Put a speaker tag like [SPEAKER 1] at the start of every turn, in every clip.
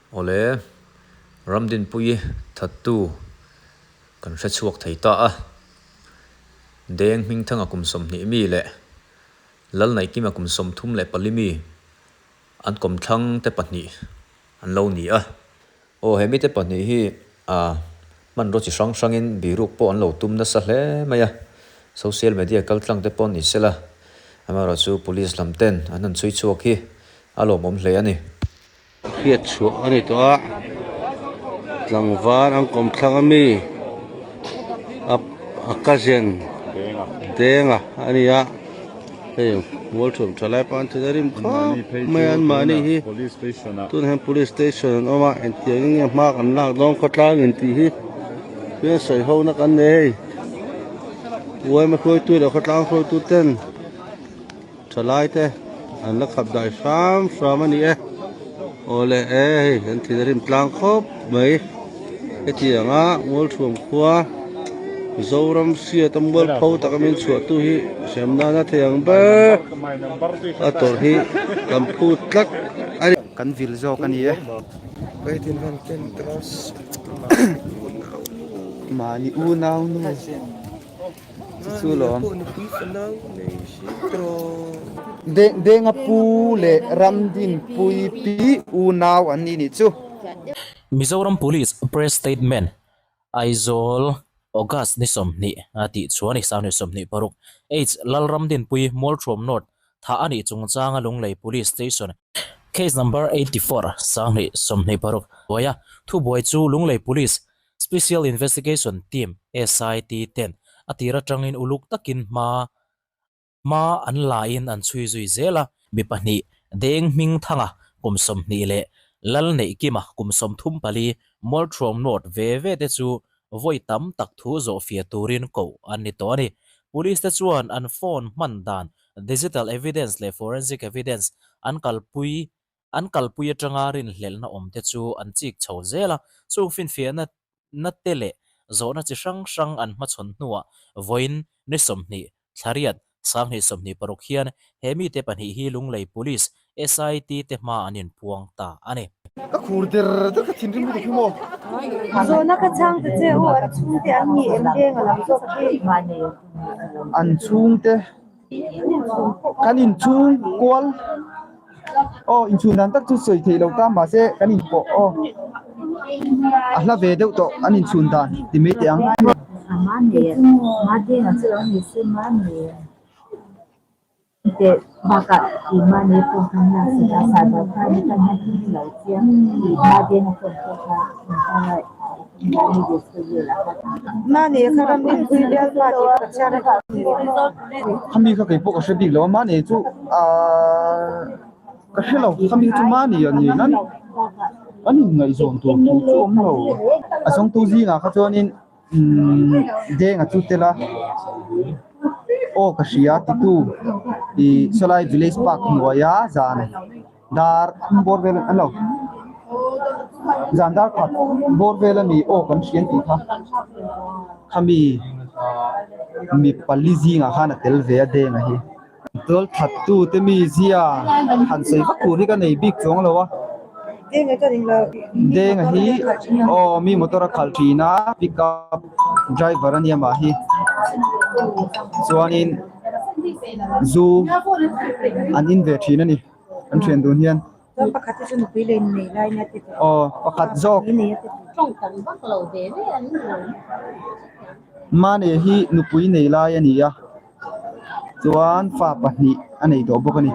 [SPEAKER 1] Awle, Ramdinpuii thattu kan hre chhuak thei ta a. Deng Hmingthanga kum 20 mi leh Lalnaihkima kum 34 mi an kawmthlang te pahnih an lo ni a. Aw, he mite pahnih hi hmanraw chi hrang hrangin biruk pawh an lo tum nasa hle mai a, social media kaltlang te pawh ni sela, amaherawhchu police lam ten an han chhui chhuak hi a lawmawm hle a ni.
[SPEAKER 2] Hriat chhuah a ni tawh a, tlangval an kawmthlang ami a cousin Denga a ni a. Hei mual thuam tha lai pawh an thil a rim khawp mai a anmahni hi tunah hian police station an awm a engtiang in nge hma kan lak dawn khawtlang in tih hi hian sawi ho na kan nei hei uaima hruaitu leh khawtlang hruaitu ten thalai te an la khap dai hram hram a ni e awle e hei an thil a rim tlang khawp mai hetiang a mual thuam khua. Zoram hriat a mualpho taka min chhuahtu hi hrem nana thei ang ber a tawrh hi kan phut tlat a ni.
[SPEAKER 3] Kan vil zawk a ni e. Mahni unau nu chu chu lawm. Denga pu leh Ramdinpui pi unau an ni nih chu.
[SPEAKER 4] Mizoram Police Press Statement Aizawl, August ni 20 a tih chuan i sang ni 26 H Lalramdinpui Mualthuam North thah a nih chungchanga Lunglei Police Station Case Number 84 sang ni 26 hnuaia thubuai chu Lunglei Police Special Investigation Team, SIT, ten a tir atangin uluk takin hma Hma an laiin an chhui zui zel a, mi pahnih Deng Hmingthanga kum 20 leh Lalneihkima kum 34 Mualthuam North ve ve te chu vawi tam tak thu zawhfiah turin koh an ni tawh a ni. Police te chuan an phone hman dan, digital evidence leh forensic evidence an kalpui an kalpui atanga rinhlelhna awm te chu an chik chho zel a, chung finfiahna na te leh zawhna chi hrang hrang an hmachhawn hnuah vawiin ni 20 thlariat 2026 hian he mite pahnih hi Lunglei Police SIT te hma an inpuang ta a ni.
[SPEAKER 3] Ka khur der der ka thinrim lutuk hi maw.
[SPEAKER 5] Zawhna ka chhang ta che u, an chhungte an ni em veng a lam zawk hi.
[SPEAKER 3] An chhungte Kan inchhung kual aw inchhun dan tak chu sawi theih loh ta mahse kan inpawh aw a hla ve deuh tawh an inchhun dan ti mai teh ang. Khami kha keipawh ka hre bik lo a mahni chu ahh ka hre lo khami chu mahni a ni nan an inngaihzawn tur thu chu awm lo a zawngtu zingah kha chuanin umm denga chu tel a aw ka hria titu ih sawlai village park hnuaia zan. Dar thum bawr vel an lo zan dar khat bawr vel a ni aw kan hrian tih kha khami mi pali zingah khan a tel ve a denga hi tual that tu te mi zia han sawi vak tur hi ka nei bik chuang lo a denga hi aw mi motor a khalh thin a pick up driver a nia mah hi chuanin zu an in ve thin a ni. An thian dun hian.
[SPEAKER 5] Chuan pakhat hi chu nupui leh nei lai nia ti tawh.
[SPEAKER 3] Aw pakhat zawk. Mane hi nupui nei lai a ni a, chuan fa pahnih a nei tawh bawk a ni.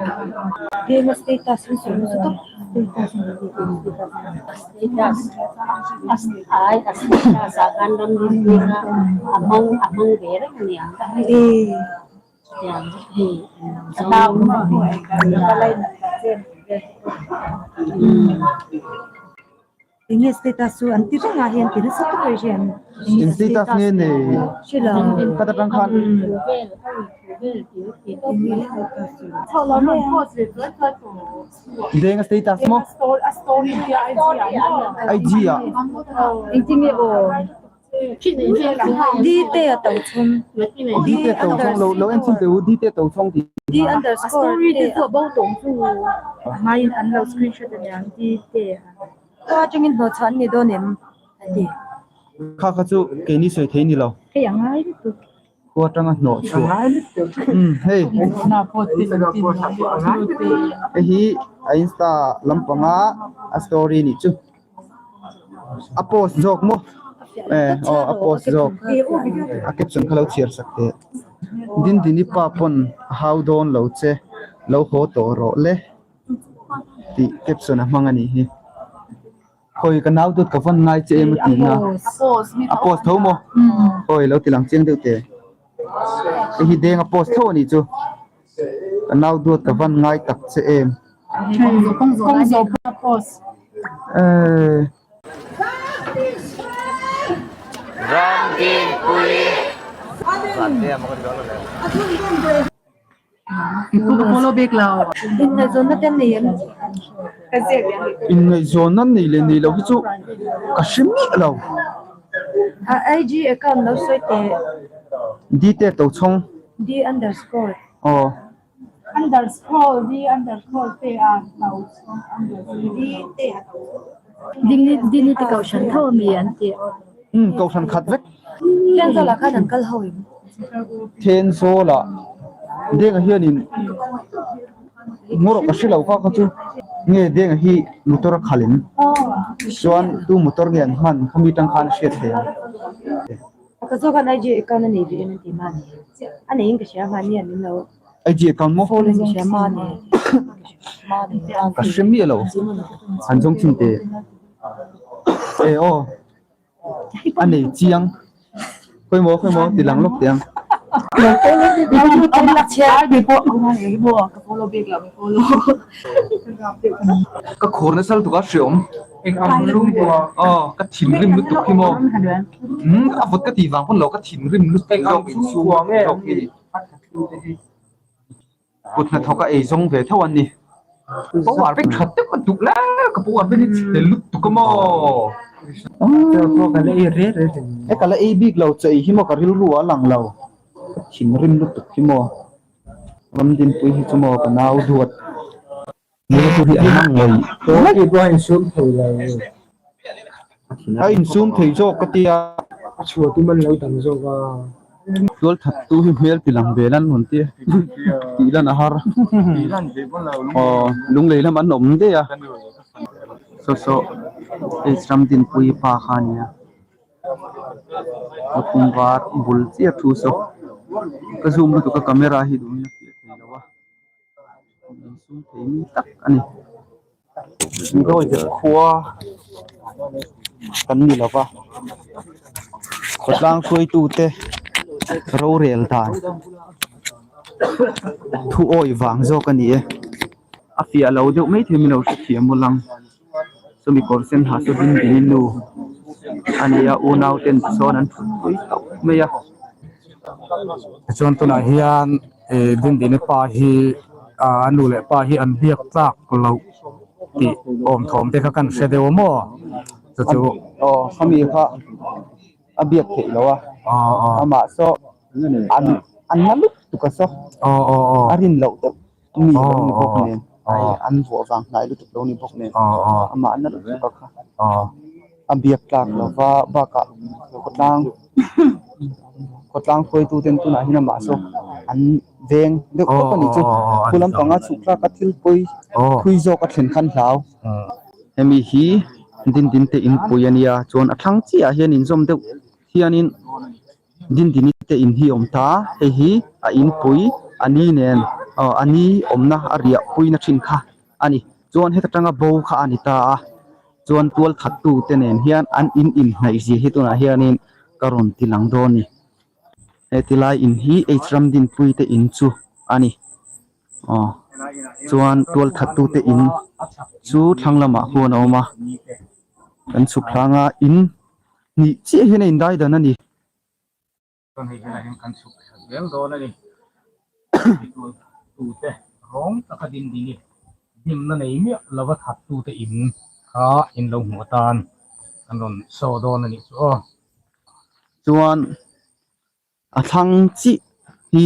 [SPEAKER 5] Enge status chu an ti reng a hian ti nasa tak mai hian
[SPEAKER 3] Eng status nge nei khat atang khan Deng a status maw IG ah
[SPEAKER 5] Engtin nge aw D te a to chhung.
[SPEAKER 3] D te a to chhung lo lo en chhun teh u D te a to chhung tih.
[SPEAKER 5] D underscore te a bo tawng chu hmaiin an lo screenshot aniang D te a. Khua atangin hnawhchhuah an ni dawn em? a ti.
[SPEAKER 3] Kha kha chu keini sawi thei ni lo.
[SPEAKER 6] Hei a ngai lutuk.
[SPEAKER 3] Khua atanga hnawhchhuah. Umm hei. Hei hi a insta lampanga a story nih chu. A post zawk maw? Eh aw a post zawk. A caption kha lo chhiar sak teh. Dindini pa pawn a hau dawn lo che lo haw tawh rawh le tih caption a hmang a nih hi. Khawi ka nau dawt ka vawn ngai che em a tih na a post tho maw? Khawi lo ti lang chiang deuh teh. Hei hi deng a post tho a nih chu. Ka nau duat ka van ngai tak che em. Inngaihzawnna nei leh nei loh hi chu ka hre miah lo.
[SPEAKER 5] A IG account lo sawi teh.
[SPEAKER 3] Dite Tochhawng.
[SPEAKER 5] D underscore.
[SPEAKER 3] Aw.
[SPEAKER 6] Underscore D underscore te a Tochhawng underscore D
[SPEAKER 5] te a Tochhawng.
[SPEAKER 6] Dini te kohhran tho ami an tih.
[SPEAKER 3] Umm kohhran khat vek.
[SPEAKER 5] Thenzawl ah khan an kal ho em?
[SPEAKER 3] Thenzawl ah Denga hianin ngawrh ka hre lo kha kha chu nge Denga hi motor a khalh em? Chuan tu motor nge an hman khami tang khan a hriat thei ang.
[SPEAKER 5] Ka zawk khan IG account a nei ve em an ti mahni. A nei in ka hria mahni an min lo.
[SPEAKER 3] IG account maw?
[SPEAKER 5] Follow in ka hria mahni.
[SPEAKER 3] Ka hre miah lo. An zawng thin teh. E aw. A nei chiang. Khawimaw khawimaw ti lang lawk teh ang. Ka khur nasa lutuk a hreawm. Aw ka thinrim lutuk hi maw. Umm a vawt ka tih vang pawn lo ka thinrim lutuk zawk insum zawk hi ni. Kut hnathawk a ei zawng ve tho an ni. Power bank tha deuh a duh le ka power bank hi chhe lutuk a maw. He ka la ei bik lo che ei hi maw ka rilru a lang lo. Ka thinrim lutuk hi maw. Ramdinpui hi chu maw ka nau duat. A insum thei zawk ka tia. Tual that tu hi hmel ti lang ve lan rawn tia tih lan a har. Aw lunglei lam an awm daih a. Saw saw H Ramdinpuii pa kha a nia. Lukhum var bul chiah thu saw ka zoom lutuk a camera hi duh in a fiah thei lo a. Insum thei mi tak a ni. Dawihdep khua kan ni lova khawtlang hruaitute rorel dan thu awi vang zawk a ni e. A fiah lo deuh mai thei min lo hrethiam aw lang. Chumi kawr sen ha chu ding dingin nu a ni a unau ten tichuan an thut pui tauh mai a.
[SPEAKER 7] Tichuan tunah hian ih Dindini pa hi a nu leh pa hi an biak tlak loh tih awm thawm te kha kan hre deuh a maw chu chu.
[SPEAKER 3] Aw khami kha a biak theih loh a amah saw an an na lutuk a saw a rin loh deuh. Mi lo ni bawk nen ai an vuah vang hnai lutuk lo ni bawk nen amah na lutuk a kha a biak tlak lova bakah khawtlang khawtlang hruaitu ten tunah hian amah saw an veng deuh tawp a nih chu khu lampanga chhuk tlak a thil pawi thui zawk a thlen khan hlau hemi hi din din te inpui a nia chuan a thlang chiah ah hian inzawm deuh hianin. Dindini te in hi awm ta, hei hi a inpui a ni nen aw a ni awmna a riah puina thin kha a ni. Chuan heta tanga bo kha a ni ta a, chuan tual thattu te nen hian an in inhnaih zia hi tunah hianin ka rawn ti lang dawn a ni. Heti lai in hi H Ramdinpui te in chu a ni. Aw chuan tual thattu te in chu thlang lamah huan a awm a, kan chhuk hlanga in Nih chiah hian a indai dan a ni.
[SPEAKER 7] Chuan hei helai hian kan chhuk thla zel dawn a ni. Tute rawng taka din ding i dimna nei miah lova thattute in kha in lo hmuh atan kan rawn saw dawn a nih chu aw.
[SPEAKER 3] Chuan a thlang chiah hi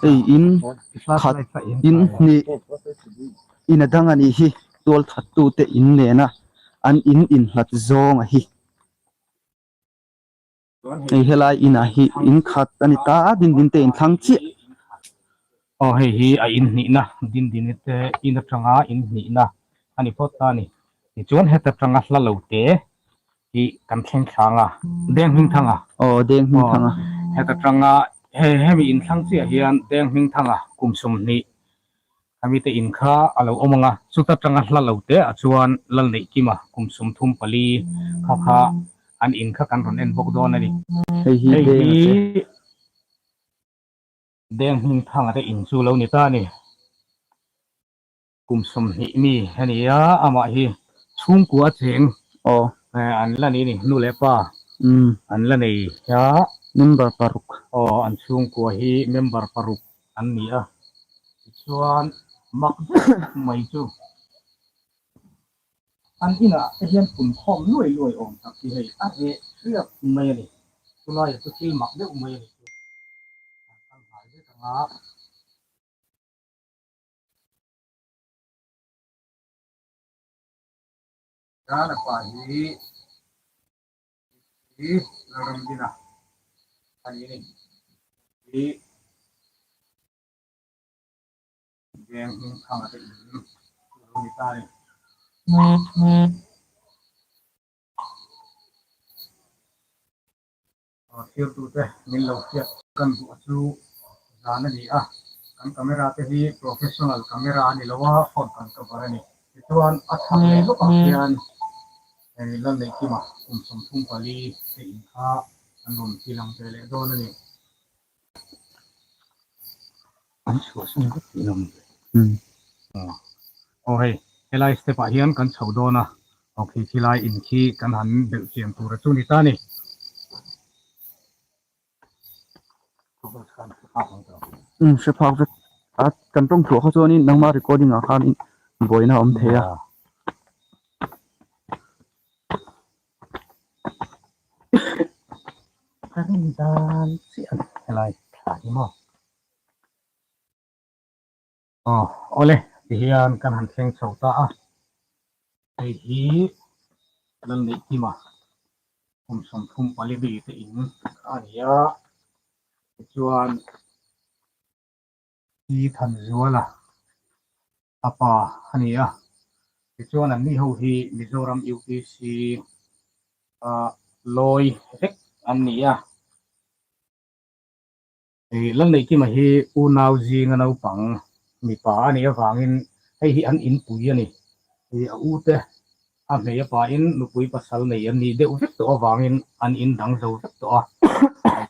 [SPEAKER 3] hei in khat in hnih in a dang a nih hi tual thattute in nena. an in inhlat zawng a hi. Hei helai inah hi in khat a ni ta a, Dindin te in thlang chiah.
[SPEAKER 7] Aw hei hi a in hnihna, Dindini te in atanga in hnihna a ni phawt ta a ni. Tichuan heta tanga hla lo te hi kan thleng thlang a, Deng Hmingthanga.
[SPEAKER 3] Aw Deng Hmingthanga.
[SPEAKER 7] Heta tanga hei hemi in thlang chiah hian Deng Hmingthanga kum 20 Khami te in kha a lo awm ang a, chuta tanga hla lo te ah chuan Lalneihkima kum 34 kha kha an in kha kan rawn en bawk dawn a ni.
[SPEAKER 3] Hei hi
[SPEAKER 7] Hei
[SPEAKER 3] Denga
[SPEAKER 7] hi
[SPEAKER 3] te.
[SPEAKER 7] Deng Hmingthanga te in chu lo ni ta a ni. Kum 20 mi a ni a, amah hi chhungkua a cheng
[SPEAKER 3] Aw.
[SPEAKER 7] an la nei a ni, nu leh pa an la nei a.
[SPEAKER 3] Member paruk.
[SPEAKER 7] Aw, an chhungkua hi member paruk an ni a, tichuan mak deuh mai chu an inah te hian pun khawm luai luai awm tak hi hei a reh hriat mai a ni, chulaiah chu thil mak deuh mai a ni chu an kal hnai vek ang a. Dana pa hi hi Lalramdina a ni a ni. Hi veng hming thanga te in lo ni ta a ni. Thirtute min lo hriat kan duh a chu zan a ni a, kan camera te hi professional camera a ni lo a, phone kan cover a ni. Tichuan a chhak leh lawkah khian hei Lalneihkima kum 34 te in kha an rawn ti lang ve leh dawn a ni. An chhuahsan vek tih lo ni. Aw hei, helai step ah hian kan chho dawn a, aw khi khilai in khi kan han belh chian tur a chu ni ta a ni.
[SPEAKER 3] Umm hre phak vek a, kan tawng tluah kha chuanin nangma recording ah khanin buaina a awm thei a.
[SPEAKER 7] Ka rin dan chiah a ni helai thla hi maw. Aw awle tihian kan han thleng chho ta a, hei hi Lalneihkima kum 34 mi te in a ni a, tichuan Pi Thanzuala a pa a ni a, tichuan anni ho hi Mizoram UPC a lawi vek an ni a. Lalneihkima hi unau zinga naupang mipa a nih avangin hei hi an inpui a ni. A ute a hmei a pain nupui pasal nei an nih deuh vek tawh avangin an in dang zo vek tawh a.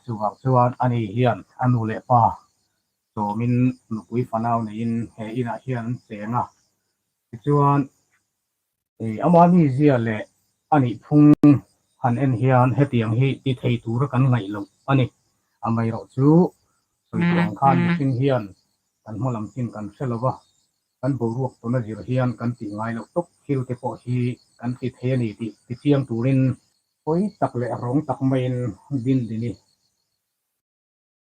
[SPEAKER 7] Chuvang chuan ani hian a nu leh pa sawmin nupui fanau neiin he inah hian an cheng a. Tichuan Ama mizia leh a nih phung han en hian hetiang hi ti thei tura kan ngaih loh a ni. Amaherawhchu sawi duh ang khan mihring hian kan hma lam chin kan hre lo va, kan boruak tawna zir hian kan tih ngai loh tawp thil te pawh hi kan ti thei a ni tih tichiang turin pawi tak leh rawng tak maiin Dindini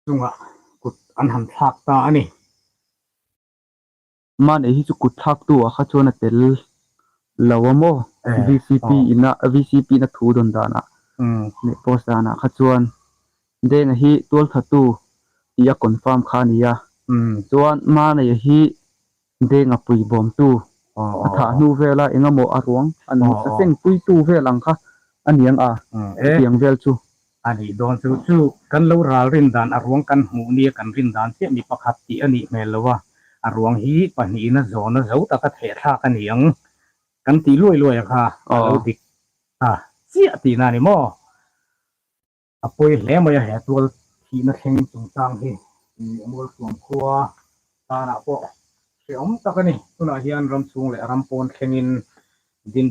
[SPEAKER 7] chungah kut an han thlak ta a ni.
[SPEAKER 3] Mahni hi chu kut thlaktu ah kha chuan a tel lo a maw? VCP ina VCP ina thu dawn danah leh post danah kha chuan Denga hi tualthatu tih a confirm kha a ni a. Chuan Mahni hi Denga puibawmtu a thah hnu vela eng emaw a ruang an seng puitu vel ang kha a ni ang a, chutiang vel chu.
[SPEAKER 7] A nih dawn chu chu kan lo ral rin dan a ruang kan hmuh nia kan rin dan chiah mi pakhat tih a nih hmel lo a, a ruang hi pahnihin a zawn a zo taka theh thlak a ni ang kan tih luai luai a kha a lo dik ta chiah tihna a ni maw? A pawi hle mai a he tual thihna thleng chungchang hi Mualthuam khua tanah pawh hrehawm tak a ni. Tunah hian ram chhung leh ram pawn thlengin din.